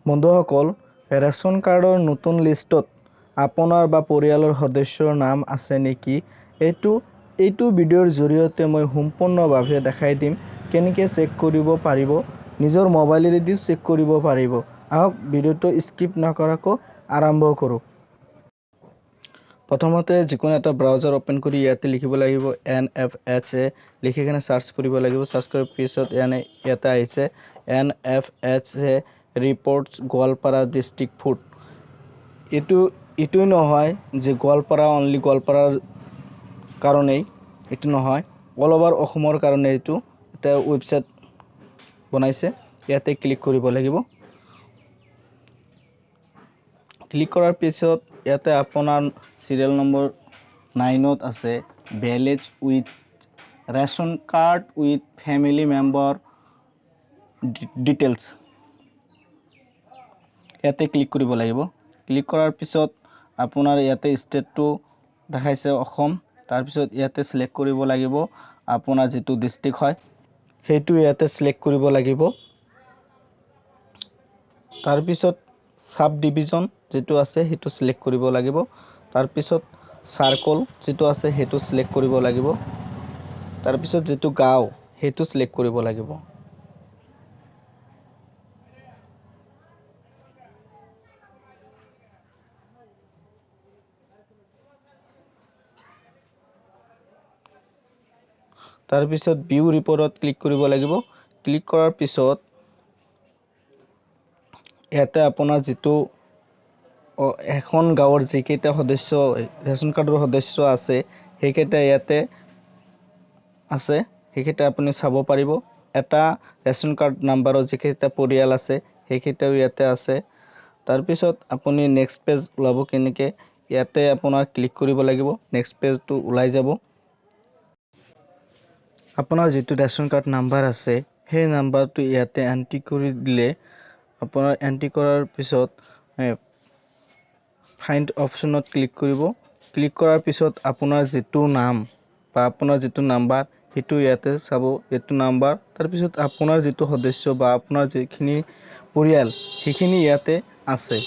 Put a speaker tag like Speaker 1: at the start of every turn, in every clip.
Speaker 1: বন্ধুসকল, ৰেচন কাৰ্ডৰ নতুন লিষ্টত আপোনাৰ বা পৰিয়ালৰ সদস্যৰ নাম আছে নেকি, এইটো এইটো ভিডিঅ'ৰ জৰিয়তে মই সম্পূৰ্ণভাৱে দেখাই দিম কেনেকৈ চেক কৰিব পাৰিব, নিজৰ মোবাইলেৰে চেক কৰিব পাৰিব। আহক, ভিডিঅ'টো স্কিপ নকৰাকৈ আৰম্ভ কৰোঁ। প্ৰথমতে যিকোনো এটা ব্ৰাউজাৰ অ'পেন কৰি ইয়াতে লিখিব লাগিব NFHA, লিখি কিনে চাৰ্চ কৰিব লাগিব। চাৰ্চ কৰাৰ পিছত এনে ইয়াতে আহিছে NFHA reports Goalpara district food. এইটোৱে নহয় যে গোৱালপাৰা, অনলি গোৱালপাৰাৰ কাৰণেই এইটো নহয়, অল অভাৰ অসমৰ কাৰণে এইটো এটা ৱেবছাইট বনাইছে। ইয়াতে ক্লিক কৰিব লাগিব। ক্লিক কৰাৰ পিছত ইয়াতে আপোনাৰ চিৰিয়েল নম্বৰ 9ত আছে village with ration card with family member details, ইয়াতে ক্লিক কৰিব লাগিব। ক্লিক কৰাৰ পিছত আপোনাৰ ইয়াতে ষ্টেটটো দেখাইছে অসম। তাৰপিছত ইয়াতে চিলেক্ট কৰিব লাগিব আপোনাৰ যিটো ডিষ্ট্ৰিক্ট হয় সেইটো ইয়াতে চিলেক্ট কৰিব লাগিব। তাৰপিছত চাব ডিভিজন যিটো আছে সেইটো চিলেক্ট কৰিব লাগিব। তাৰপিছত চাৰ্কল যিটো আছে সেইটো চিলেক্ট কৰিব লাগিব। তাৰপিছত যিটো গাঁও সেইটো চিলেক্ট কৰিব লাগিব। তাৰপিছত ভিউ ৰিপৰ্টত ক্লিক কৰিব লাগিব। ক্লিক কৰাৰ পিছত ইয়াতে আপোনাৰ যিটো এখন গাঁৱৰ যিকেইটা সদস্য ৰেচন কাৰ্ডৰ সদস্য আছে সেইকেইটা ইয়াতে আছে, সেইকেইটা আপুনি চাব পাৰিব। এটা ৰেচন কাৰ্ড নাম্বাৰৰ যিকেইটা পৰিয়াল আছে সেইকেইটাও ইয়াতে আছে। তাৰপিছত আপুনি নেক্সট পেজ ওলাব কেনেকৈ, ইয়াতে আপোনাৰ ক্লিক কৰিব লাগিব, নেক্সট পেজটো ওলাই যাব। আপোনাৰ যিটো ৰেচন কাৰ্ড নাম্বাৰ আছে সেই নাম্বাৰটো ইয়াতে এণ্ট্ৰি কৰি দিলে, আপোনাৰ এণ্ট্ৰি কৰাৰ পিছত ফাইণ্ড অপশ্যনত ক্লিক কৰিব। ক্লিক কৰাৰ পিছত আপোনাৰ যিটো নাম বা আপোনাৰ যিটো নাম্বাৰ সেইটো ইয়াতে চাব, এইটো নাম্বাৰ। তাৰপিছত আপোনাৰ যিটো সদস্য বা আপোনাৰ যিখিনি পৰিয়াল সেইখিনি ইয়াতে আছে।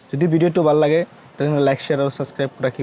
Speaker 1: যদি ভিডিঅ'টো ভাল লাগে তেনেহ'লে লাইক, শ্বেয়াৰ আৰু ছাবস্ক্ৰাইব ৰাখিব।